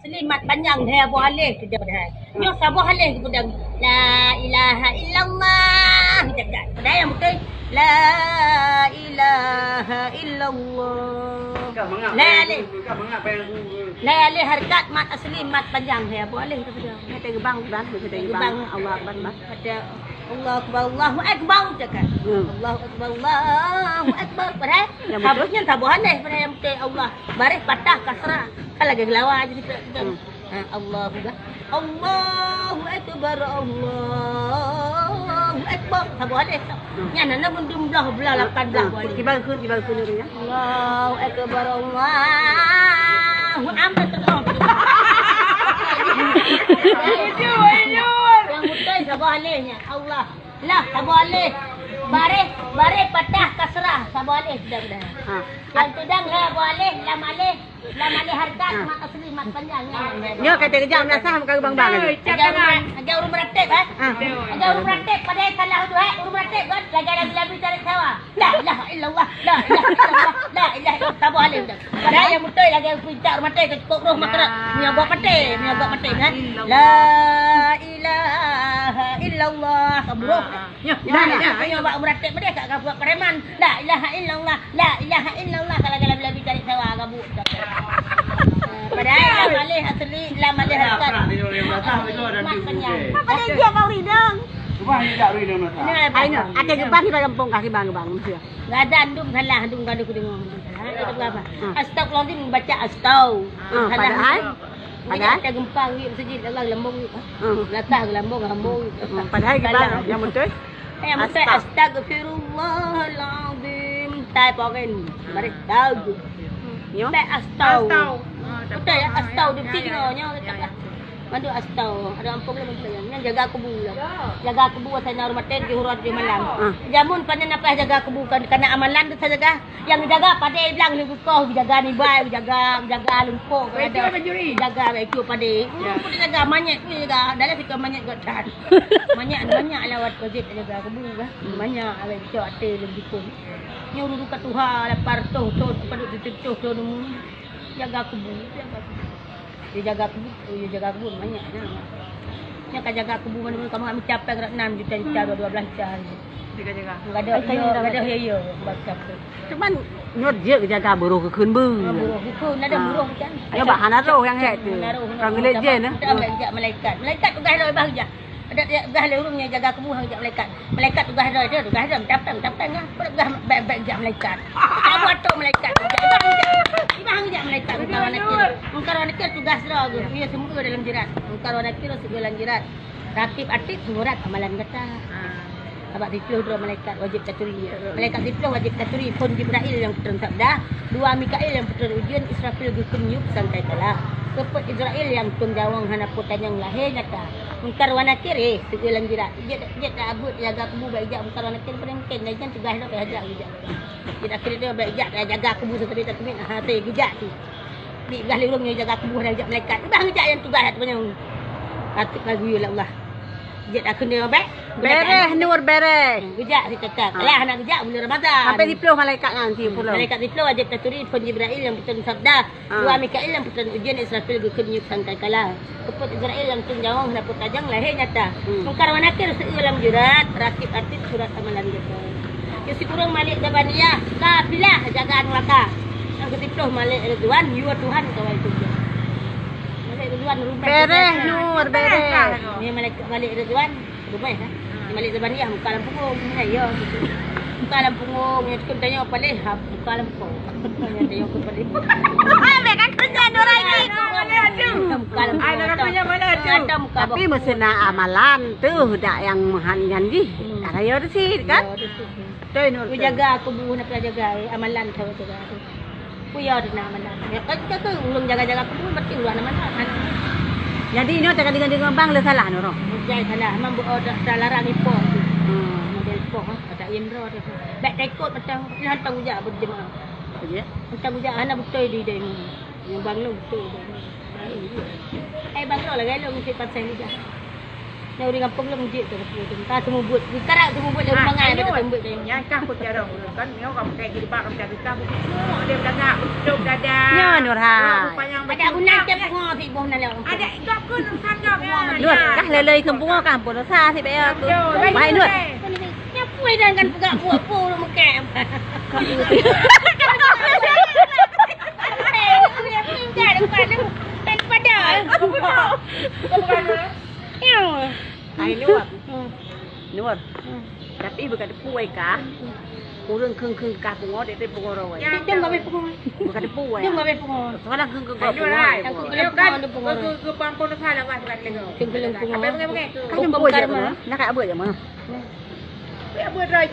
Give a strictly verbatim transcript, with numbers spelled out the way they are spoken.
Asli mat panyang, hai, saboh aleh tu dah padahai. Nyoe saboh aleh tu peudong. La ilaha illallah. Padahai nyang beutôi, la ilaha illallah. Lai aleh. Lai aleh hareukat mat asli mat panyang, hai, saboh aleh tu peudong. Hai, teugeubang, bang. Teugeubang. Allahu Akbar, bang. Pada Allahu Akbar, Allahu Akbar, cakap. Hmm. Allahu Akbar, Allahu Akbar. Padahai nyang beutôi, saboh aleh, padahai nyang beutôi Allah. Baréh patah kasrah. Kan lagèe geulawa jih. Hmm. Ha, Allahu Akbar. Allahu Akbar, Allahu Akbar. Saboh aleh. Hmm. Nyan na meunan dum blah, blah lapan blah. Hmm. Kiban kheun, kiban kheun nyan. Allahu Akbar, Allahu Akbar. Nyang beutôi saboh aleh nyan. Allah. Lah, saboh aleh. Baréh, baréh patah kasrah, saboh aleh sudah, sudah. Ha. Nyang tudang saboh aleh, lam aleh, lam aleh hareukat, ha, mat asli, mat panyang, nyan. Nyoe ka teukeujak meulasah, muka geubang-bang. Aja ureueng, aja ureueng meuratéb, eh. Ha. Aja ureueng meuratéb, padahai salah tu, eh. Ureueng meuratéb kan, lagèe labi-labi tarék sawa. La ilaha illallah, la ilaha illallah, la ilaha illallah. Saboh aleh sudah. Padahai nyang beutôi lagèe pinta ureueng maté, keu cukôp roh meukeurot. Meunyoe gop maté, meunyoe gop maté, kan? La ilaha illallah. Ka buroh. Nyoe, nyoe, nyoe, nyoe bak meuratéb peudeh ka, ka buet preman. La ilaha illallah. La ilaha illallah. Kalau dalam labi tarék sawa ka buet. Padahai lam aleh asli, lam aleh hareukat. Mat panyang. Apa dia dia kau ridang? Cuba ni tak ridang masa. Nah, hai nyoe, ada geubah di gampông kaki bang, bang, mesti. Gata dum salah, dum gaduh deungoe, dum salah. Ada apa? Hmm. Astagfirullahaladzim, baca astau. Hmm, salah. Padahal? Padahal? Ada gempa, ngi, masjid, Allah, lambung, ngi. Hmm. Belakang, lambung, lambung. Hmm, padahal gimana? Salah. Yang betul? Yang betul, astag-, astagfirullahaladzim. Tai porin. Baris tag. Nyo? Tai astau. Astau. Ah, tak betul, ya? Apa? Astau, ya, di ya, sini, ya, nyo, ya, tak ya. Mandum astau, ada ampôn lah, beutôi. Nyan jaga kubu lah. Jaga kubu, asai na ureueng maté, tujoh uroe tujoh malam. Ah. Jameun panen apa jaga kubu, kan, kana amalan tu sajaga. Nyang jaga padé blang lé geukoh, jaga nibai, jaga, jaga lungkok, jaga, jaga baju padé. Ya. Ureueng pun jaga manyét pun jaga, dalam situ manyét gok that. Manyét, manyét lawat kojit jaga kubu, kan. Hmm. Manyét awai bicok até lé geukoh. Nyoe ureueng ka tuha, lapan reutôh thon, padub tujoh reutôh thon umur. Jaga kubu, jaga kubu. Dia jaga kubu, oh, dia jaga kubu banyak nah. Nya ka jaga kubu mana-mana kamu ambil capek kat enam juta, juta, dua, dua belas juta. Jaga-jaga. Gadoh, iya, gadoh, iya, iya, baca tu. Cuman nyoe jeuet jaga buroh keu kheun beu. Ah, buroh keu kheun, ada buroh kan. Ya, bak hana roh nyang hek tu. Hana roh, hana roh. Kan geulek jen, eh? Ada ambil jak malaikat. Malaikat tugaih lom bah jak. Ada dia, dah lé ureueng nyang jaga kubu hang jak malaikat. Malaikat tugaih droe, dia tugaih droe, tapeng, tapeng ah. Peugah bèk-bèk jak malaikat. Tabu atô malaikat, jak, ibang jak, ibang jak malaikat, Mungkar wa Nakir. Mungkar wa Nakir tugaih droe geuh, ya, seumeue dalam jeurat. Mungkar wa Nakir seumeue dalam jeurat. Rakib Atid surat amalan gata. Ah. Sabab siplôh droe malaikat wajéb taturi. Malaikat siplôh wajéb taturi, phon Jibrail nyang peutreun sabda, dua Mikail nyang peutreun ujeuen, Israfil geukheun niup sangkai kala. Keupeuet Israil nyang tông jawang hana peue tanyong lahé nyata. Mungkar wa Nakir, eh, seugeue lam jeurat. Jeuet, jeuet tabeuet jaga kubu bak ijak Mungkar wa Nakir, paléng mungken, dan nyan tugaih lom, eh, jak ijak. Jeuet akhé nyoe bak ijak, jaga kubu sabe-sabe, takeubiet, hase geujak tu. Di beugah lé ureueng nyang jaga kubu hana jak malaikat. Bah geujak nyang tugaih, hana teumanyong. Ratik lagu, ya Allah. Jeuet akhé nyoe bak. Beréh, Nur, beréh. Geujak si cakap. Ha. Alah, hana geujak bulan Ramadan. Sampai siplôh malaikat nyan, siplôh. Hmm, malaikat siplôh wajéb taturi, phon Jibrail nyang peutreun sabda. Ah. Dua Mikail nyang peutreun ujeuen, Israfil geukheun niup sangkai kala. Keupeuet Israil nyang tông jawang hana peue tanyong lahé nyata. Hmm. Mungkar wa Nakir seugeue lam jeurat, Rakib Atid surat amalan gata. Keu sikureueng Malik Zabaniyah, kafilah jaga neuraka. Nyang keusiplôh Malik Ridwan, yue Tuhan kawai surga. Malik Ridwan rubah. Beréh, Nur, beréh. Ni Malik, Malik Ridwan. Rumah, ha? Hmm. Malik Zabaniyah muka lam punggung, ha, ya, gitu. Muka lam punggung, yang tukang tanya apa leh, ha, muka lam punggung. Yang tanya apa leh. Ah, mereka kerja dua lagi. Muka lam punggung. Ada muka. Tapi meuseuna amalan tu, dak nyang meuhan nyan jih. Hmm. Karena ya tu sih, kan? Ya, tu sih. Betul, Nur, betul. Jaga kubu, nak jaga, eh, amalan tu, jaga tu. Kuya di na mana? Ya, kan kita tu ureueng jaga-jaga kubu, berarti ureueng na mana? Jadi, nyoe teuka deungon-deungon bang le salah nyoe, roh? Bukan salah, memang buat orang salah larang ipoh tu. Hmm. Model ipoh, ha, kata Indra tu. Bèk taikot macam, dia hantar ujak berjemaah. Ya. Hantar ujak, hana beutôi di demo. Yang bang lu beutôi di demo. Eh, bang lu lah, kalau mesti pasal ujak. Nyang ureueng gampông lom jeuet keu teupeu tu. Ka seumeubeuet, sekarang seumeubeuet lom bangai bak teumbeut deh. Nyang kah peucarông ureueng kan, nyoe ka pakai jilbab macam tu, ka beucuk dia belagak, beucok dada. Nyoe Nurha. Ada guna cep pungo si boh na lom. Ada gop kun sangka pungo. Nur, kah lelei keu pungo kah pun sa si bayar tu. Baik Nur. Nyapu dah kan peugah buah pu ureueng mekek. Pada. Hai Nur. Hmm. Nur. Hmm. Tapi beuka teupeu ai kah. Hmm. Ureueng kheun-kheun kah pungo, dek pungo roh ai. Jom gabe pungo. Beuka teupeu ai. Jom gabe pungo. Sekarang kheun-kheun kah pungo. Hai Nur, hai. Aku kena pungo, ada pungo. Ke, ke, ke pampun salah kah beuka teulego. Kheun-kheun pungo. Apa beuka-beuka? Kah jemput je mah. Nak kat abot je mah. Abot rai.